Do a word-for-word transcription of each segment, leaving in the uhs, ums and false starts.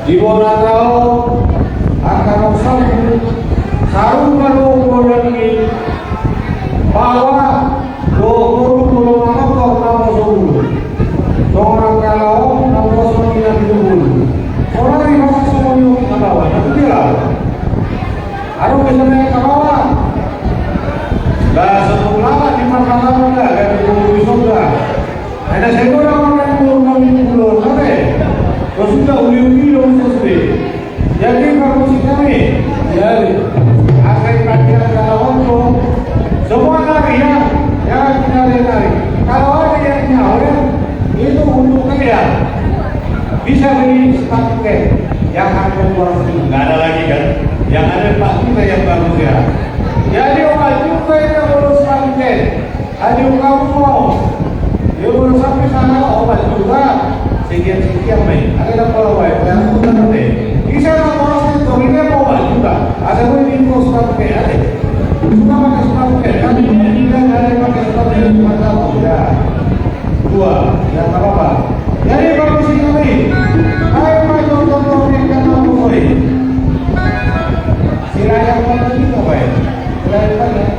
Di bona taon angka na sarupa do goarna i, baoa dohot boru, boru manontor na poso bulu. Songon angka laho na poso ni na pitu bulu. Sonari masa songon i na baoa na pitu bulu. Adong pe songon angka baoa. Bah, songon laho di mata laho lah, gak di bulu di sonda. Ai na sai godang on na di bulu, na di bulu on, na be. Kos sudah uli-uli dong sesuai. Jadi, parmusik nami. Jadi, angka i bagian kalau untuk semua nari ya, jangan kita nari. Kalau ada yang nyawer, itu untuk kalian. Bisa beli sepatu kayak yang harga dua ratus ribu, nggak ada lagi kan? Yang ada sepatu kayak yang bagus ya. Jadi, opat juta yang baru sepatu kayak. Aduh, kamu mau. Dia baru sampai sana, opat juta. Sekian-sekian, Mei. Ada yang mau, Mei? Yang aku tahu, Mei. Di sana, orang itu, ini mau opat juta. Ada, Mei, di kos pakai, ada. Cuma pakai sepatu, Mei. Kami ini tidak ada yang pakai sepatu, cuma satu. Ya. Dua. Ya, nggak apa-apa. Jadi, bagus ini, Mei. Ayo, Mei, tonton, tonton, yang kata aku, Mei. Sila yang mana juga, Mei? Sila yang mana?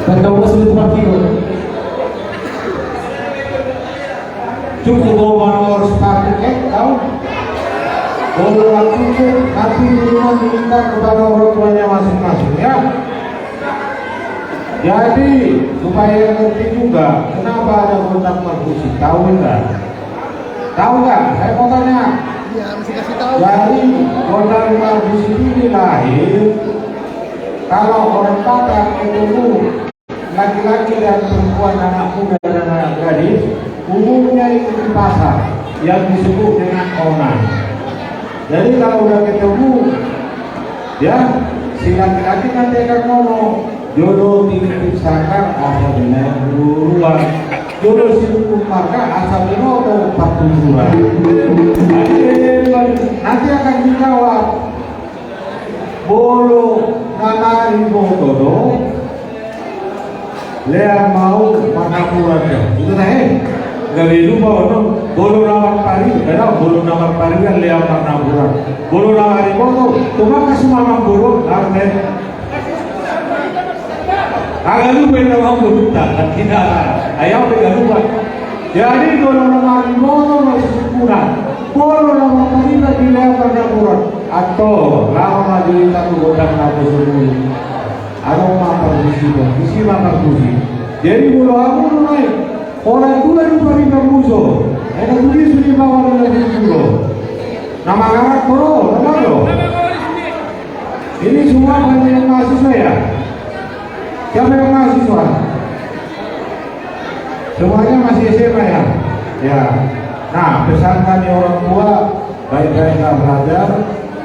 Tanda ulas itu pakai. Cukup bawa manual sepatu, eh, tahu? Bawa cukup, tapi di rumah diminta kepada orang tuanya masing-masing, ya. Jadi, supaya ngerti juga, kenapa ada gondang marbusi, tahu enggak? Tahu enggak? Saya mau tanya. Iya, harus dikasih tahu. Jadi, gondang marbusi ini lahir, kalau orang Batak itu, laki-laki dan perempuan, anak muda dan anak gadis, umumnya itu di pasar yang disebut dengan onan. Jadi kalau udah ketemu, ya, si laki-laki nanti akan ngomong, "Jodo tinitip sanggar asa binaen buruan. Jodo sinungkun marga asa binoto partuturan." Nanti akan dijawab, "Molo na mariboto do, lean ma au marnapuran." Itu tahe. Gabe lupa ono. Molo na marpari, eh, molo na marpariban lean marnapuran. Molo na mariboto, tumangkas ma amangboru, arte. Agak lupa yang nama amangboru, tak, tidak. Ayam agak lupa. Jadi molo na mariboto, masih sempurna. Molo na marpariban lean marnapuran. Antong, laho ma jo hita tu gondang na poso mulu. Adong ma parbusi, parbusi ma parbusi. Jadi molo hamu do nai, holan dua do pariban muso. Ena tulis di bawah na di jolo. Nama ngaran koro, nama do. Ini semua banyak yang mahasiswa ya? Siapa yang mahasiswa? Semuanya masih S M A ya? Ya. Nah, pesan kami orang tua, baik-baiklah belajar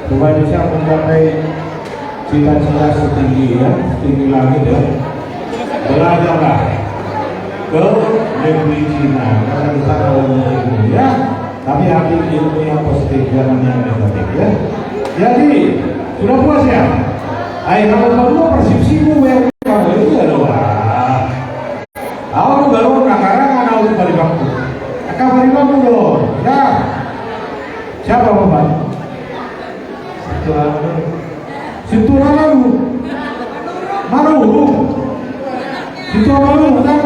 supaya bisa mencapai cita-cita setinggi, ya, setinggi langit, ya. Belajarlah ke negeri Cina, karena di sana banyak ilmu, ya. Tapi ambil ilmu yang positif, jangan yang negatif, ya. Jadi, sudah puas, ya? Ayo, kalau kedua persepsimu, ya, kalau itu ya, doa. Au do baru na karangan au tu paribanku. Angka paribanku do. Ya. Siapa bapak? Sintua Manurung. Manurung. Sintua Manurung kan?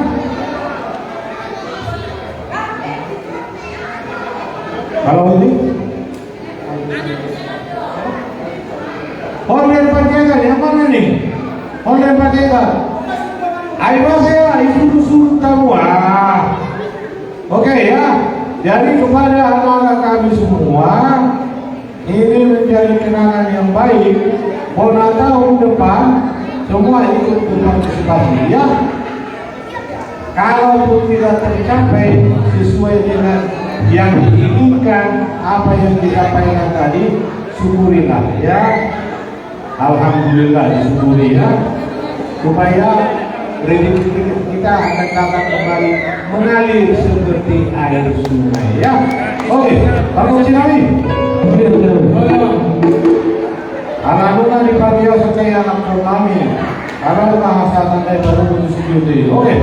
Kalau ini Online pakai kan, yang mana nih? Online pakai kan? Ayo mas ya, itu suruh kamu ah. Oke ya. Jadi kepada anak-anak kami semua, ini menjadi kenangan yang baik. Bona tahun depan semua ikut berpartisipasi ya. Kalaupun tidak tercapai sesuai dengan yang diinginkan, apa yang disampaikan tadi, syukurilah, ya. Alhamdulillah, disyukuri, ya. Supaya rezeki kita akan datang kembali, mengalir seperti air sungai, ya. Oke, Pak Mucinawi. Ala nunga diparriasa anak nami, ala nunga hasahatan daripada putus video. Oke.